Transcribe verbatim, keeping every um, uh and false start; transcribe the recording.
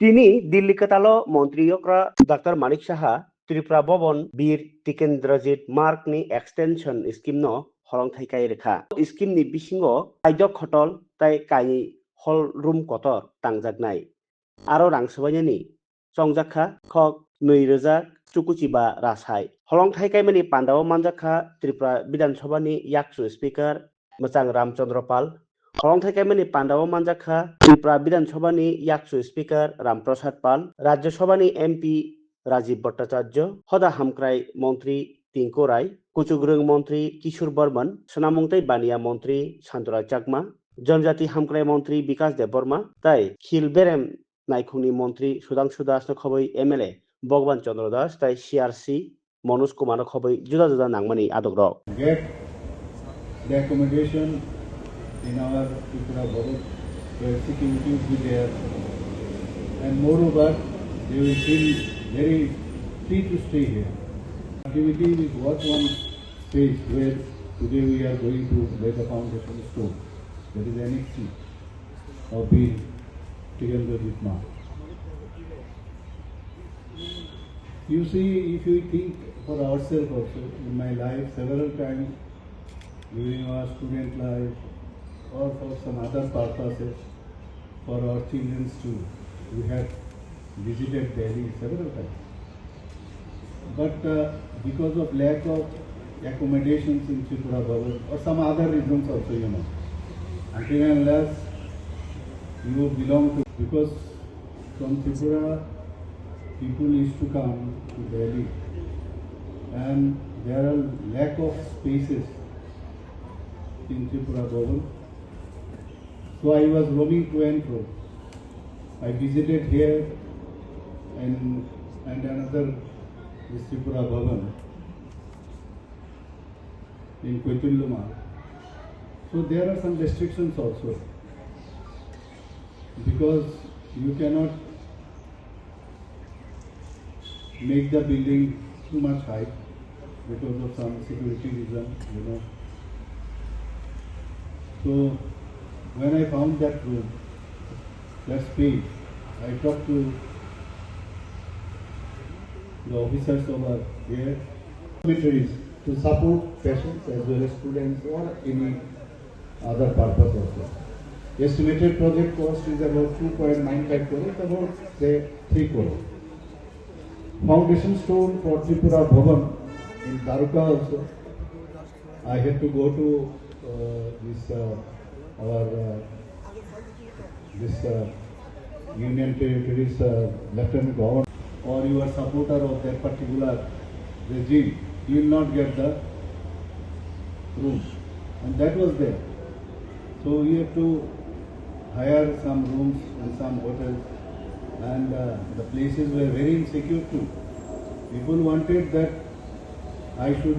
Tini Delhi kwtalo Montri Okra Doctor Manik Saha Tripura Bhavan Bir Tikendrajit Marg ni extension scheme no holongthai kai rwkha. Scheme ni bisingo kaijok khotol tai kainwi hall room kotor tangjaknai. Aro rang swbainani chongjak kha khok nwi rwjak chukuchiba rasai. Holongthai kaimani pandao manjak kha Tripura Bidhan Sabha ni yakchu speaker Mwchang Ramchandra Pal. Holongthai kaimani pandao manjak kha Tripura Bidhan Sabha ni yakchu speaker Ram Prasad Pal, Rajya Sabha ni M P Rajiv Bhattacharya, hoda hamkrai montri Tinku Rai, kuchukrwng montri Kishore Burman, swnamung tei baniya montri Santurai Chakma, jonjati hamkrai montri Bikas Debbarma, tai khil berem naikhungni montri Sudhangshu Das no khobwi M L A Bhagwan Chandra Das tai C R C Manoj Kumar no khobwi juda juda nangmani adokrok. Get the accommodation in our Tripura Bhavan, where security will be there, and moreover, they will feel very free to stay here. Activity is what one space where today we are going to lay the foundation stone, that is N X T of Bir Tikendrajit Marg. You see, if we think for ourselves also, in my life, several times during our student life or for some other purposes, for our children's too, we have visited Delhi several times. But uh, because of lack of accommodations in Tripura Bhavan or some other reasons also, you know, until and unless you belong to, because from Tripura people used to come to Delhi, and there are lack of spaces in Tripura Bhavan. So I was roaming to and fro. I visited here and, and another, this Tripura Bhavan in Koituluma. So there are some restrictions also, because you cannot make the building too much high because of some security reason, you know. So when I found that room, that space, I talked to the officers over there. Dormitories to support patients as well as students or any other purpose also. Estimated project cost is about two point nine five crore, about say three crore. Foundation stone for Tripura Bhavan in Dwarka also. I had to go to uh, this uh, our uh, this uh, Union Territories uh, Lieutenant Governor, or you are supporter of that particular regime, you will not get the room. And that was there. So we have to hire some rooms in some hotels, and uh, the places were very insecure too. People wanted that I should